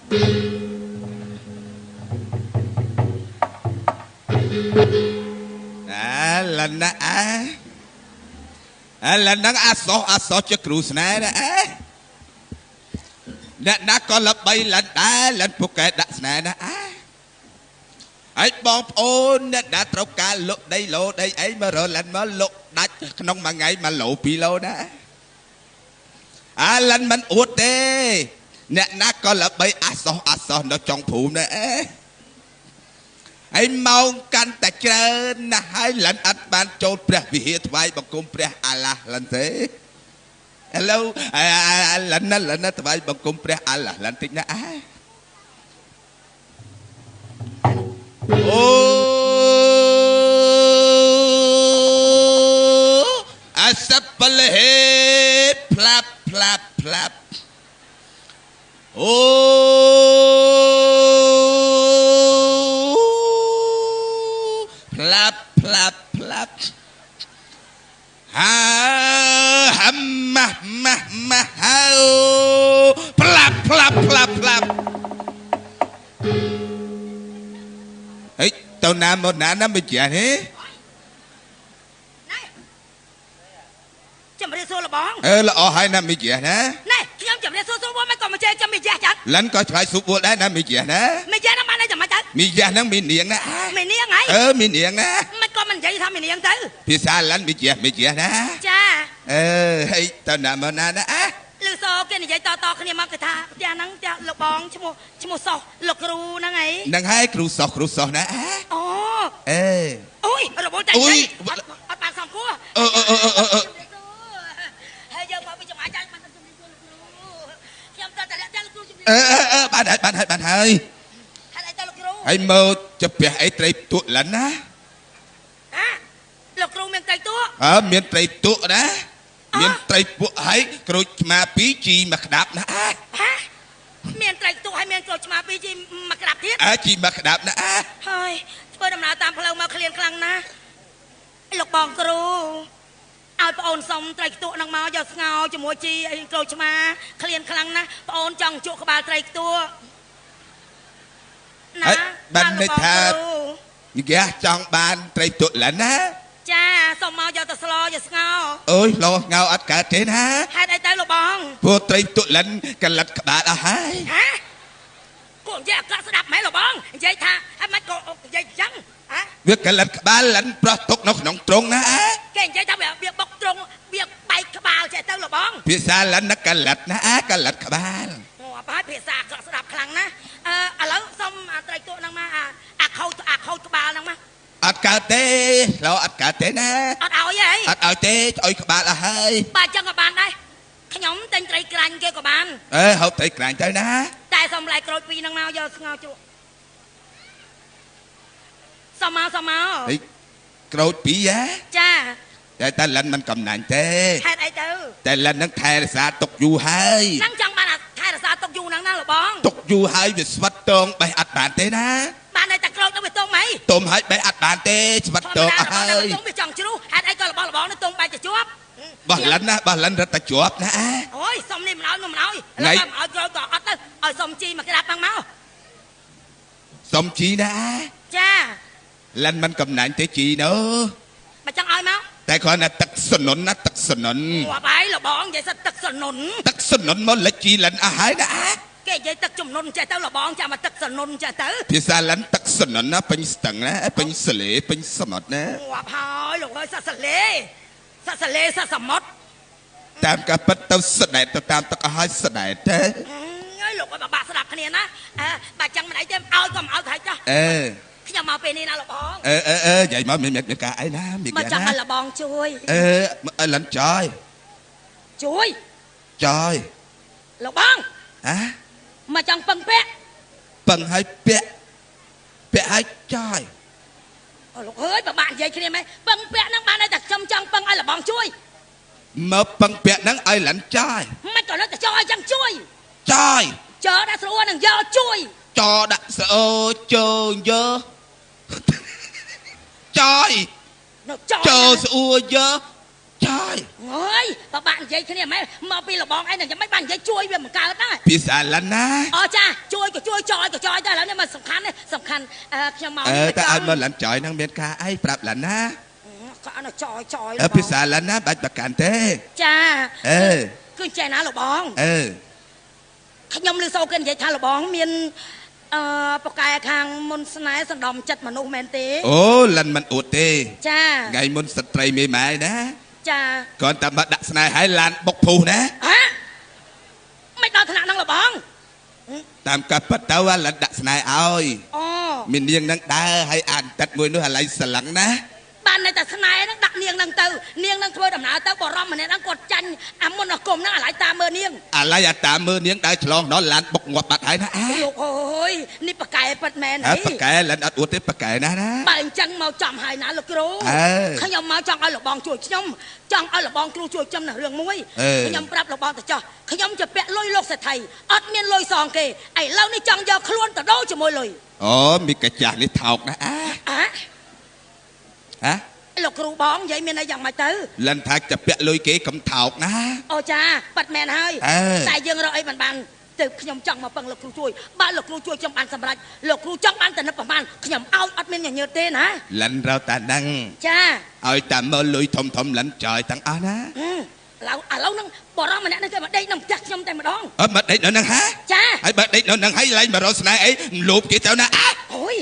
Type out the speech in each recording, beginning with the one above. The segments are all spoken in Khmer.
អាលណាអាអាលហ្នឹងអាសោះអាសោះជាគ្រូស្នេហ៍ណាអេអ្នកណាក៏ល្បីលិនដែរលិនពូកែដាក់ស្នេហ៍ណាអាហើយបងប្អូនអ្នកណាត្រូវការលក់ដីឡូដីអីមករលិនមកលក់ដាច់ក្នុងមួយថ្ងៃ1ឡូ2ឡូណាអាលិនមិនអួតទេអ្នកណាក៏ល្បីអាសោះអាសោះនៅចុងភូមិណាអេហើយម៉ោងកាន់តែច្រើនណាស់ហើយលិនអត់បានចូលព្រះវិហារថ្វាយបង្គំព្រះអាឡាស់លិនទេឥឡូវលិនណាលិនណាថ្វាយបង្គំព្រះអាឡាស់លិនតិចណាអាអូអាសប្លហេផ្លាប់ផ្លាប់ផ្លាប់អូផ្លាប់ផ្លាប់ផ្លាប់ហាហាម៉ាស់ម៉ាស់ម៉ាស់ហៅផ្លាប់ផ្លាប់ផ្លាប់ផ្លាប់ហេទៅណាមកណាណាមិនចេះទេណែជំរាបសួរលបងអឺល្អហើយណាមិនចេះណាណែខ្ញុំជំរាបសួរសួរមិនក៏មិនចេះចាំមិនចេះចឹងលិនក៏ឆ្លើយសួរដែរណាមិនចេះណាមិនចេះហ្នឹងបានអីចាំមិនទៅមីយ៉ាហ្នឹងមីនាងណាមីនាងហីអឺមីនាងណាមិនក៏មិននិយាយថាមីនាងទៅភាសាលិនមីចេះមីចេះណាចាអឺហីទៅណាមកណាណាអាលឺសូគេនិយាយតតគ្នាមកគេថាផ្ទះហ្នឹងផ្ទះលោកបងឈ្មោះសោះលោកគ្រូហ្នឹងហីហ្នឹងហើយគ្រូសោះគ្រូសោះណាអូអេអូយរបូតតែនិយាយអត់បានសំគួរអឺអឺអឺអឺហើយយើងមកពីចម្ងាយចាញ់បានជំរាបសួរលោកគ្រូខ្ញុំទៅតែលាក់ចាលោកគ្រូជំរាបអឺអឺបានហើយបានហើយបានហើយហើយអីទៅលោកគ្រូហើយមើលចាពះអីត្រីទក់លិនណាអាលោកគ្រូមានត្រីទក់អើមានត្រីទក់ណាមានត្រីពួកហើយក្រូចឆ្មាពីរជីមួយក្តាប់ណាហាមានត្រីទក់ហើយមានក្រូចឆ្មាពីរជីមួយក្តាប់ទៀតអើជីមួយក្តាប់ណាហើយធ្វើដំណើរតាមផ្លូវមកឃ្លានខ្លាំងណាស់លោកបងគ្រូឲ្យប្អូនសុំត្រីខ្ទក់នឹងមកយកស្ងោជាមួយជីអីក្រូចឆ្មាឃ្លានខ្លាំងណាស់ប្អូនចង់ជក់ក្បាលត្រីខ្ទក់ណាបានន័យថានិយាយចង់បានត្រីទក់លិនណាចាសុំមកយកទៅស្លយកស្ងោអើយស្លស្ងោអត់កើតទេណាហេតុអីទៅលោកបងព្រោះត្រីទក់លិនកលិតក្បាលអស់ហើយហាគូនិយាយអាក្រក់ស្ដាប់មែនលោកបងនិយាយថាហើយមិនក៏និយាយអញ្ចឹងហ៎វាកលិតក្បាលលិនប្រោះទុកនៅក្នុងទ្រុងណាគេនិយាយថាវាបុកទ្រុងវាបែកក្បាលចេះទៅលោកបងភាសាលិនណាកលិតណាកលិតក្បាលអូអបាយភាសាអាក្រក់ស្ដាប់ខ្លាំងណាស់អឺឥឡូវសុំត្រីទក់ហ្នឹងមកអាខូចអាខូចក្បាលហ្នឹងមកអត់កើតទេលោអត់កើតទេណាអត់ឲ្យទេអត់ឲ្យទេឲ្យក្បាលអស់ហើយបាទអញ្ចឹងក៏បានដែរខ្ញុំទិញត្រីក្រាញ់គេក៏បានអេហូបត្រីក្រាញ់ទៅណាតែសុំផ្លែក្រូចពីរហ្នឹងមកយកស្ងោជ្រក់សុំមកសុំមកហីក្រូចពីរហ៎ចាតែលិនមិនកំណាញ់ទេហេតុអីទៅតែលិនហ្នឹងថែរក្សាទុកយូរហើយហ្នឹងចង់បានថែរក្សាទុកយូរហ្នឹងណាលោកបងទុកយូរហើយវាស្វិតតងបេះអត់បានទេណាបានតែក្រូចទៅវាទុំហីទុំហើយបេះអត់បានទេស្វិតតងអស់ហើយទុំវាចង់ជ្រុះហេតុអីក៏របស់របនេះទុំបែកទៅជាប់បោះលិនណាបោះលិនរត់តែជាប់ណាអូយសុំនេះមិនឲ្យនោះមិនឲ្យមិនឲ្យក្រូចក៏អត់ទៅឲ្យសុំជីមកក្តាប់ហ្នឹងមកសុំជីណាចាលិនមិនកំណាញ់ទេជីនោះបើចង់ឲ្យមកតែគ្រាន់តែទឹកសនុនណាទឹកសនុនងាប់ហើយលបងនិយាយសិតទឹកសនុនទឹកសនុនមកលិចជីលិនអស់ហើយណាគេនិយាយទឹកចំនួនចេះទៅលបងចាំមកទឹកសនុនចេះទៅភាសាលិនទឹកសនុនណាពេញស្ទឹងណាពេញសលេពេញសមុទ្រណាងាប់ហើយលោកហើយសសលេសសលេសសមុទ្រតាមការពិតទៅស្ដែតទៅតាមទឹកអស់ហើយស្ដែតទេអើយលោកឲ្យបាក់ស្ដាប់គ្នាណាបើចឹងមិនអីទេឲ្យក៏មិនឲ្យទៅចុះអេខ្ញុំមកពេលនេះណាលបងអឺអឺអឺនិយាយមកមានការអីណាមានការណាមកចង់ឲ្យលបងជួយអឺលិនចយជួយចយលោកបងហ៎មកចង់ពឹងពាក់ពឹងឲ្យពាក់ពាក់ឲ្យចយអូលោកអើយបបាក់និយាយគ្នាមែនពឹងពាក់ហ្នឹងបានតែខ្ញុំចង់ពឹងឲ្យលបងជួយមកពឹងពាក់ហ្នឹងឲ្យលិនចយមិនក៏នៅតែចយឲ្យចឹងជួយចយចដាក់ស្រួលនឹងយកជួយចដាក់ស្អូជើយកចយចចូលស្អួរយកច យ អើយបបាក់និយាយគ្នាម៉េចមកពីលបងឯងនឹងយ៉ាងម៉េចបាននិយាយជួយវាមិនកើតដែរ ភាសាលិនណា អូចាជួយក៏ជួយចយក៏ចយដែរឥឡូវនេះមកសំខាន់នេះសំខាន់ខ្ញុំមក អឺតែឲ្យមកលិនចយហ្នឹងមានការអីប្រាប់លិនណា ក៏អត់ចយចយ ភាសាលិនណាបាច់ប្រកាន់ទេ ចា អឺ គឺចេះណាលបង អឺ ខ្ញុំឮសូរគេនិយាយថាលបងមានអឺប៉កែខាងមុនស្នេហ៍សណ្ដំចិត្តមនុស្សមែនទេ អូលិនមិនអួតទេ ចា ថ្ងៃមុនស្ត្រីមេម៉ែណា ចា គាត់តែមកដាក់ស្នេហ៍ឲ្យឡានបុកភុះណា ហ៎មិនដល់ថ្នាក់ហ្នឹងលបង តាមកាពិតទៅលិនដាក់ស្នេហ៍ឲ្យ អូ មាននាងនឹងដើរឲ្យអានទឹកមួយនោះអាឡៃស្រឡឹងណា បានតែស្នេហ៍ហ្នឹងដាក់នាងហ្នឹងទៅនាងហ្នឹងធ្វើដំណើរទៅបរមម្នាក់ហ្នឹងគាត់ចាញ់អាមុនអាគុំហ្នឹងអាឡៃតាមមើលនាង អាឡៃអាតាមមើលនាងដើរឆ្លងដល់ឡានបុកងាប់បាត់ហើយណា លោកអើយនេះប៉កែពិតមែនហី ប៉កែលិនអត់អួតទេប៉កែណាណា បើអញ្ចឹងមកចំហើយណាលោកគ្រូខ្ញុំមកចង់ឲ្យលោកបងជួយខ្ញុំចង់ឲ្យលោកបងគ្រូជួយខ្ញុំនៅរឿងមួយខ្ញុំប្រាប់លោកបងទៅចោះខ្ញុំจะពាក់លុយលោកសេដ្ឋីអត់មានលុយសងគេឥឡូវនេះចង់យកខ្លួនទៅដូរជាមួយលុយ អូមីកាចាស់នេះថោកណាស់អាហ៎ លោកគ្រូបងនិយាយមានអីយ៉ាងម៉េចទៅ លិនថាจะពាក់លុយគេកុំថោកណា អូចាប៉ាត់មែនហើយតែយើងរកអីមិនបានទៅខ្ញុំចង់មកពឹងលោកគ្រូជួយបើលោកគ្រូជួយខ្ញុំបានសម្រេចលោកគ្រូចង់បានតែនឹកប្រហែលខ្ញុំឲ្យអត់មានញញើតទេណា លិនរកតាហ្នឹង ចា ឲ្យតែមើលលុយធំធំលិនចយទាំងអស់ណា ឥឡូវហ្នឹងបរមម្នាក់ហ្នឹងគេមកដេកក្នុងផ្ទះខ្ញុំតែម្ដង អត់មកដេកនៅហ្នឹងហ่า ចា ហើយបើដេកនៅហ្នឹងហើយឡើងមករកស្នេហ៍អីលោបគេទៅណា អូយ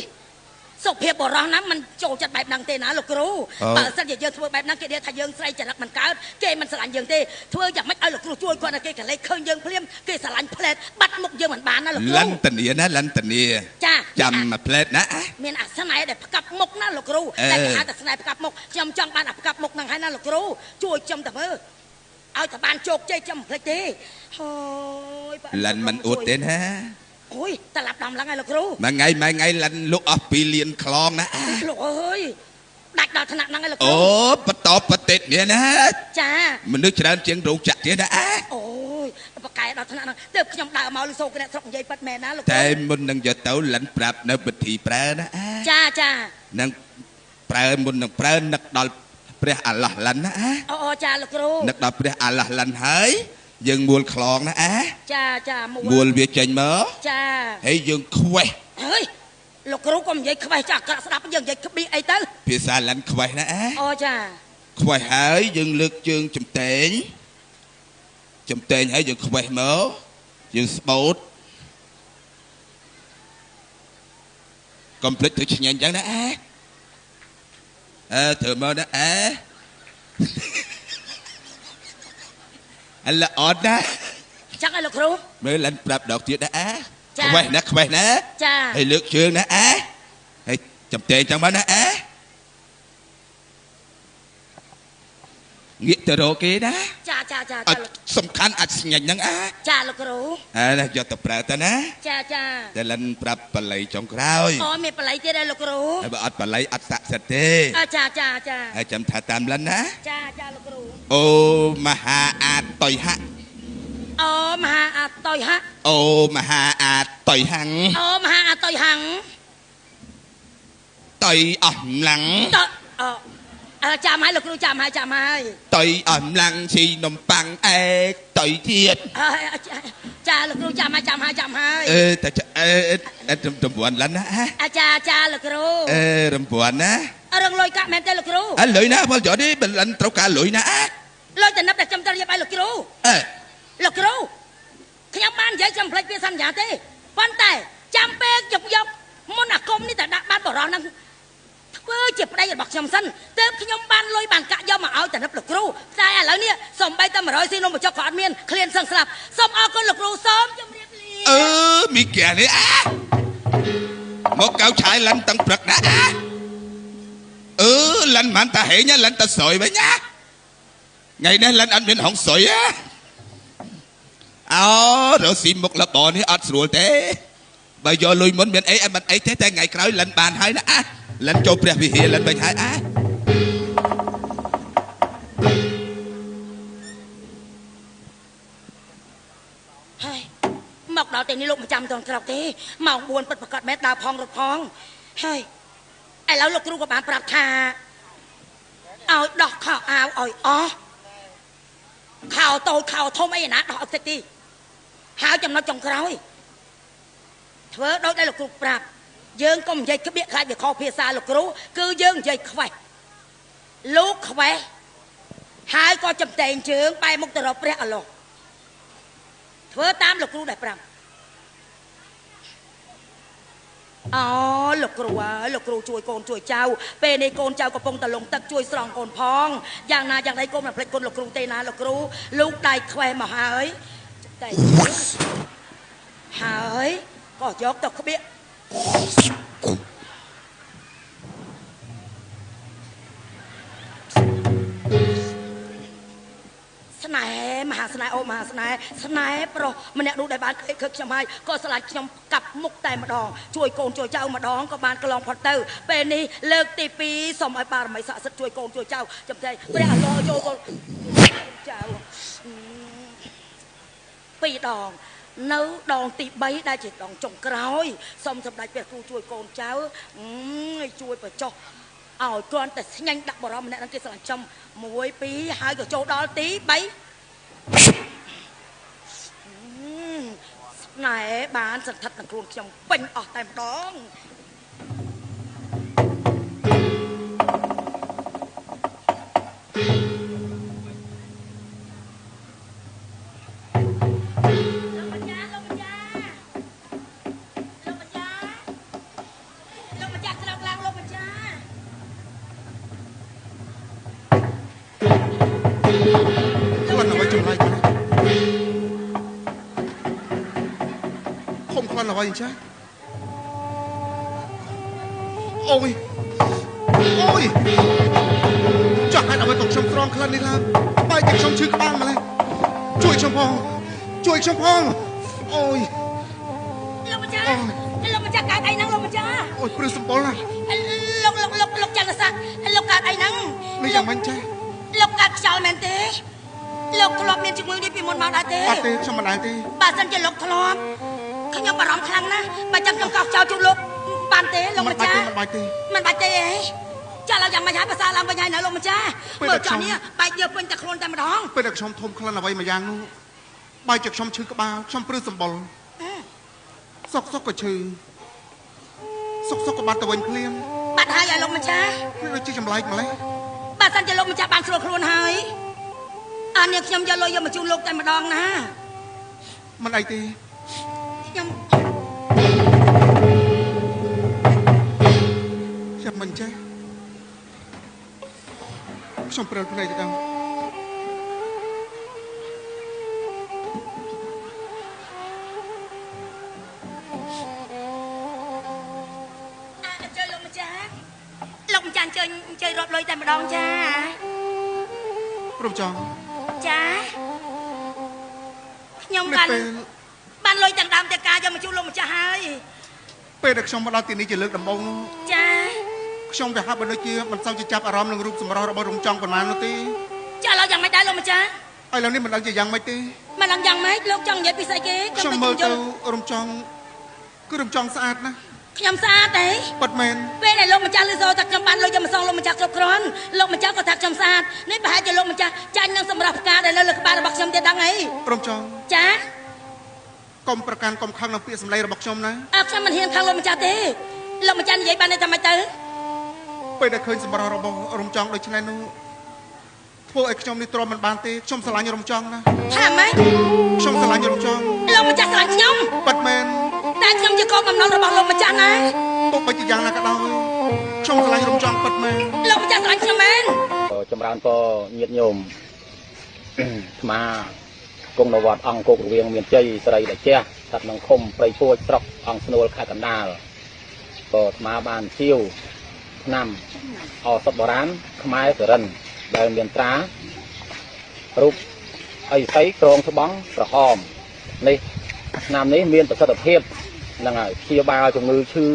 សុភាពបរោះហ្នឹងមិនចូលចិត្តបែបហ្នឹងទេណាលោកគ្រូបើសិនជាយើងធ្វើបែបហ្នឹងគេនិយាយថាយើងស្រីចរិតមិនកើតគេមិនស្រឡាញ់យើងទេធ្វើយ៉ាងម៉េចឲ្យលោកគ្រូជួយគាត់ឲ្យគេកលេចឃើញយើងភ្លាមគេស្រឡាញ់ផ្លែតបាត់មុខយើងមិនបានណាលោកគ្រូ លិនតានីណាលិនតានី ចា ចាំមួយផ្លែតណា មានអាស្នេហ៍ដែលផ្កាប់មុខណាលោកគ្រូតែគេហៅថាស្នេហ៍ផ្កាប់មុខខ្ញុំចង់បានអាផ្កាប់មុខហ្នឹងហើយណាលោកគ្រូជួយខ្ញុំតែមើលឲ្យតែបានជោគជ័យខ្ញុំមិនភ្លេចទេហើយ លិនមិនអួតទេណា អូយតឡាប់ដំឡើងហើយលោកគ្រូ មួយថ្ងៃមួយថ្ងៃលិនលក់អស់2លានខ្លងណា លោកអើយដាច់ដល់ថ្នាក់ហ្នឹងហើយលោកគ្រូ អូបន្តប្រទេសនេះណា ចា មនុស្សច្រើនជាងរោងចក្រទៀតណា អូយបកែដល់ថ្នាក់ហ្នឹងទើបខ្ញុំដើរមកលឺសូកអ្នកស្រុកនិយាយប៉ិតមែនណាលោកគ្រូ តែមុននឹងយកទៅលិនប្រាប់នៅពិធីប្រើណា ចាចា នឹងប្រើមុននឹងប្រើនឹកដល់ព្រះអាឡោះលិនណា អូចាលោកគ្រូ នឹកដល់ព្រះអាឡោះលិនហើយយើងមួលខ្លងណា ចាចាមួលវាចេញមក ចា ហើយយើងខ្វេះ ហើយលោកគ្រូកុំនិយាយខ្វេះចាអាក្រក់ស្ដាប់យើងនិយាយក្បៀសអីទៅ ភាសាលិនខ្វេះណា អូចា ខ្វេះហើយយើងលើកជើងចំតែងចំតែងហើយយើងខ្វេះមកយើងស្បូតកុំភ្លេចធ្វើឆ្ងាញ់អញ្ចឹងណាអើធ្វើមកណាអឡអត់ណា ចឹងឲ្យលោកគ្រូ មើលលិនប្រាប់ដកទៀតណាខ្វេះណាខ្វេះណា ចា ហើយលើកជើងណាហើយចំតែងចឹងមកណាងាកទៅរកគេណា ចាចាចា អត់សំខាន់អាចស្ញាញ់ហ្នឹង ចាលោកគ្រូ អើណាយកទៅប្រើទៅណា ចាចា តែលិនប្រាប់បល័យចុងក្រោយ អូមានបល័យទៀតដែរលោកគ្រូ ហើយបើអត់បល័យអត់ស័ក្តិសិទ្ធទេ ចាចាចា ហើយចាំថាតាមលិនណា ចាចាលោកគ្រូ អូមហាអាតុយហៈ អូមហាអាតុយហៈ អូមហាអាតុយហੰ អូមហាអាតុយហੰ តុយអស់កម្លាំង តអើចាំហើយលោកគ្រូចាំហើយចាំហើយ តុយអស់កម្លាំងស៊ីនំប៉័ងអេតុយទៀត ចាលោកគ្រូចាំហើយចាំហើយចាំហើយ អឺតែអឺរំពាន់លិនណា ចាចាលោកគ្រូ អឺរំពាន់ណា រឿងលុយកាក់មែនទេលោកគ្រូ អើលុយណាបងចុះនេះលិនត្រូវការលុយណា លុយតែនឹកតែខ្ញុំត្រូវរៀបឲ្យលោកគ្រូ អើ លោកគ្រូខ្ញុំបាននិយាយខ្ញុំភ្លេចវាសន្យាទេប៉ុន្តែចាំពេលខ្ញុំយកមុនអាគមនេះតែដាក់បានបរោះហ្នឹងធ្វើជាប្តីរបស់ខ្ញុំសិនទើបខ្ញុំបានលុយបានកាក់យកមកឲ្យតនឹបលោកគ្រូតែឥឡូវនេះសំបីតែ100ស៊ីនំបញ្ចុកក៏អត់មានឃ្លានសឹងស្លាប់សូមអរគុណលោកគ្រូសូមជម្រាបលា អឺមីកែនេះមកកៅឆាយលិនតាំងព្រឹកណាអឺលិនមិនតាហេងលិនតាស្រួយវិញណាថ្ងៃនេះលិនអត់មានហងស្រួយអោរកស៊ីមុខលបនេះអត់ស្រួលទេបើយកលុយមុនមានអីអត់មិនអីទេតែថ្ងៃក្រោយលិនបានហើយណាលិនចូលព្រះវិហារលិនវិញហើយ ហើយមកដល់ទីនេះលោកមិនចាំតន់ក្រោកទេម៉ោង4ពិតប្រកបមែនដើរផងរត់ផងហើយឥឡូវលោកគ្រូក៏បានប្រាប់ថាឲ្យដោះខោអាវឲ្យអស់ ខោតូចខោធំអីណាដោះអុកតិចទីហើយចំណុចចុងក្រោយធ្វើដូចដែលលោកគ្រូប្រាប់យើងកុំនិយាយក្បៀកខ្លាចវាខុសភាសាលោកគ្រូគឺយើងនិយាយខ្វេះលោកខ្វេះហើយក៏ចំតែងជើងបែរមុខទៅរកព្រះអល់ឡោះធ្វើតាមលោកគ្រូដែលប្រាប់អូលោកគ្រូអើយលោកគ្រូជួយកូនជួយចៅពេលនេះកូនចៅកំពុងតែលងទឹកជួយស្រង់កូនផងយ៉ាងណាយ៉ាងណីកូនមិនភ្លេចគុណលោកគ្រូទេណាលោកគ្រូលោកដៃខ្វេះមកហើយតែហើយក៏យកទៅក្បៀកស្នេហ៍មហាស្នេហ៍អូមហាស្នេហ៍ស្នេហ៍ប្រុសម្នាក់នោះដែលបានឃើញខ្ញុំហើយក៏ស្រឡាញ់ខ្ញុំកាប់មុខតែម្ដងជួយកូនជួយចៅម្ដងក៏បានកន្លងផុតទៅពេលនេះលើកទី2សូមឲ្យបារមីស័ក្តិសិទ្ធិជួយកូនជួយចៅចំតែព្រះអល់ឡោះចូលកូនចៅពីរដងនៅដងទី3ដែលជាដងចុងក្រោយសូមសម្ដេចព្រះគ្រូជួយកូនចៅជួយបញ្ចុះឲ្យគ្រាន់តែស្ញាញ់ដាក់បរមម្នាក់នឹងគេស្រឡាញ់ចំ1 2ហើយក៏ចូលដល់ទី3ស្នេហ៍បានសន្ធិដ្ឋនឹងខ្លួនខ្ញុំពេញអស់តែម្ដងលោកម្ចាស់ក្រោកឡើងលោកម្ចាស់ ក្លិនអ្វីចម្លែកណាស់ខំក្លិនអ្វីអញ្ចឹងអូយអូយចង់ហេតុអ្វីក៏ខ្ញុំស្រងក្លិននេះឡើងបែរជាខ្ញុំឈឺក្បាលម្ល៉េះជួយខ្ញុំផងជួយខ្ញុំផងអូយលោកម្ចាស់លោកម្ចាស់កើតអីហ្នឹងលោកម្ចាស់អូយព្រឺសម្បុរណាស់លោកលោកលោកលោកចន្ទស័ក្តិលោកកើតអីហ្នឹងនេះយ៉ាងម៉េចចេះលោកកើតខ្យល់មែនទេលោកធ្លាប់មានជំងឺនេះពីមុនមកដែរទេអត់ទេខ្ញុំមិនដែរទេបើសិនជាលោកធ្លាប់ខ្ញុំបារម្ភខ្លាំងណាស់បើចាំខ្ញុំកោសចោលជួបលោកបានទេលោកម្ចាស់មិនបាច់ទេមិនបាច់ទេអីចាឡើយយ៉ាងម៉េចហើយភាសាឡើងវិញហើយណាលោកម្ចាស់មើលចោះនេះបែកយកពេញតែខ្លួនតែម្ដងពេលដែលខ្ញុំធំក្លិនអ្វីមួយយ៉ាងនោះបែកជាខ្ញុំឈឺក្បាលខ្ញុំព្រឺសម្បុរសុកសុកក៏ឈឺសុកសុកក៏បាត់ទៅវិញភ្លាមបាត់ហើយឲ្យលោកម្ចាស់វាដូចជាចម្លែកម្លេះបើសិនជាលោកម្ចាស់បានស្រួលខ្លួនហើយអានេះខ្ញុំយកលុយយកមកជូនលោកតែម្ដងណាមិនអីទេខ្ញុំខ្ញុំមិនចេះខ្ញុំព្រិលភ្នែកទៅដល់អញ្ជើញលោកម្ចាស់លោកម្ចាស់អញ្ជើញអញ្ជើញរាប់លុយតែម្ដងចាព្រមចង់ចាខ្ញុំបានលុយទាំងដើមទាំងការយកមកជូនលោកម្ចាស់ហើយពេលដែលខ្ញុំមកដល់ទីនេះជាលើកដំបូងនោះចាខ្ញុំវាហាក់បីដូចជាមិនសូវជាចាប់អារម្មណ៍នឹងរូបសម្រស់របស់រំចង់ប៉ុន្មាននោះទេចាឥឡូវយ៉ាងម៉េចដែរលោកម្ចាស់ឥឡូវនេះមិនដឹងជាយ៉ាងម៉េចទេមិនដឹងយ៉ាងម៉េចលោកចង់និយាយពីស្អីគេខ្ញុំមើលទៅរំចង់គឺរំចង់ស្អាតណាស់ខ្ញុំស្អាតទេពិតមែនពេលដែលលោកម្ចាស់លឺសូរថាខ្ញុំបានលុយយកមកសងលោកម្ចាស់គ្រប់គ្រាន់លោកម្ចាស់ក៏ថាខ្ញុំស្អាតនេះប្រហែលជាលោកម្ចាស់ចាញ់នឹងសម្រាប់ផ្កាដែលនៅលើក្បាលរបស់ខ្ញុំទៀតដឹងអីរំចង់ចាកុំប្រកាន់កុំខឹងនឹងពាក្យសម្ដីរបស់ខ្ញុំណាអើខ្ញុំមិនហ៊ានខឹងលោកម្ចាស់ទេលោកម្ចាស់និយាយបានតែម៉េចទៅពេលដែលឃើញសម្រស់របស់រំចង់ដូចនេះនោះធ្វើឲ្យខ្ញុំនេះទ្រាំមិនបានទេខ្ញុំស្រឡាញ់រំចង់ណាថាម៉េចខ្ញុំស្រឡាញ់រំចង់លោកម្ចាស់ស្រឡាញ់ខ្ញុំពិតមែនតែខ្ញុំជាកូនបំណុលរបស់លោកម្ចាស់ណាទោះបីជាយ៉ាងណាក៏ដោយខ្ញុំស្រឡាញ់រំចង់ពិតមែនលោកម្ចាស់ស្រឡាញ់ខ្ញុំមែនចម្រើនពរញាតិញោមអាត្មាគង់នៅវត្តអង្គគោករវៀងមានជ័យស្រីដេជះស្ថិតក្នុងឃុំព្រៃពួចស្រុកអង្គស្នួលខេត្តកណ្ដាលក៏អាត្មាបានជាវឆ្នាំឱសថបុរាណខ្មែរសុរិនដែលមានត្រារូបអីសីក្រងស្បង់ក្រហមនេះឆ្នាំនេះមានប្រសិទ្ធភាពហ្នឹងហើយព្យាបាលជំងឺឈឺ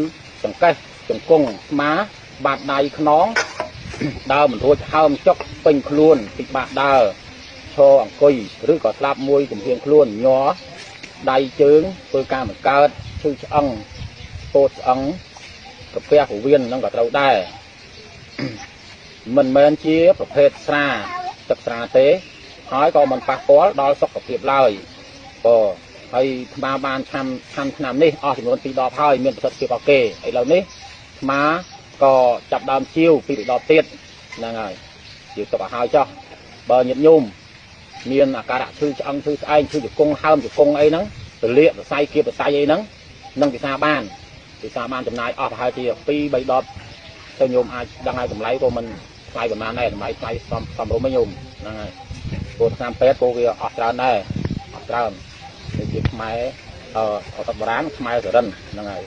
ចង្កេះជង្គង់ស្មាបាតដៃខ្នងដើរមិនរួចហើមចុកពេញខ្លួនពិបាកដើរឈរអង្គុយឬក៏ស្លាប់មួយចំហៀងខ្លួនញ័រដៃជើងធ្វើការមិនកើតឈឺឆ្អឹងពោតឆ្អឹងកាពះពោះវៀនហ្នឹងក៏ត្រូវដែរមិនមែនជាប្រភេទស្រាទឹកស្រាទេ ហើយក៏មិនប៉ះពាល់ដល់សុខភាពឡើយក៏ហើយអាត្មាបានឆាំឆាំឆ្នាំនេះអស់ចំនួន2ដបហើយមានប្រសិទ្ធភាពអស់គេឥឡូវនេះអាត្មាក៏ចាប់ដើមជាវពីដបទៀតហ្នឹងហើយជាវទុកឲ្យហើយចុះបើញាតិញោមមានអាការៈឈឺឆ្អឹងឈឺស្អែងឈឺជង្គង់ហើមជង្គង់អីហ្នឹងទលាកសរសៃគៀបសរសៃអីហ្នឹងនឹងពិសាបានពិសាបានចំណាយអស់ប្រហែលជា2 3ដបទៅញោមអាចដឹងហើយតម្លៃក៏មិនថ្លៃប្រហែលដែរតម្លៃថ្លៃសមសមរម្យឯងញោមហ្នឹងហើយព្រោះថ្នាំពេទ្យក៏វាអស់ច្រើនដែរអស់ច្រើននេះជាខ្មែរអឺអត់បុរាណខ្មែរសរិនហ្នឹងហើយ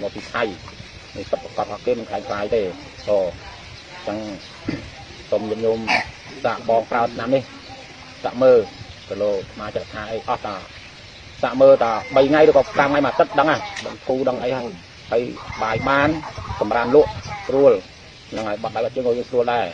មកពីថៃនេះពិតប្រកបរបស់គេមិនខ្លាញ់ខ្លាយទេក៏ចឹងសូមញាតិញោមសាកបងប្រើឆ្នាំនេះសាកមើលគីឡូអាត្មាចាត់ថាអីអស់តាសាកមើលតា3ថ្ងៃឬក៏5ថ្ងៃមួយអាទិត្យដឹងហ่ะដឹងធូរដឹងអីហើយហើយបាយបានសម្រានលក់ស្រួលហ្នឹងហើយបាត់ដៃបាត់ជើងក៏យើងស្រួលដែរ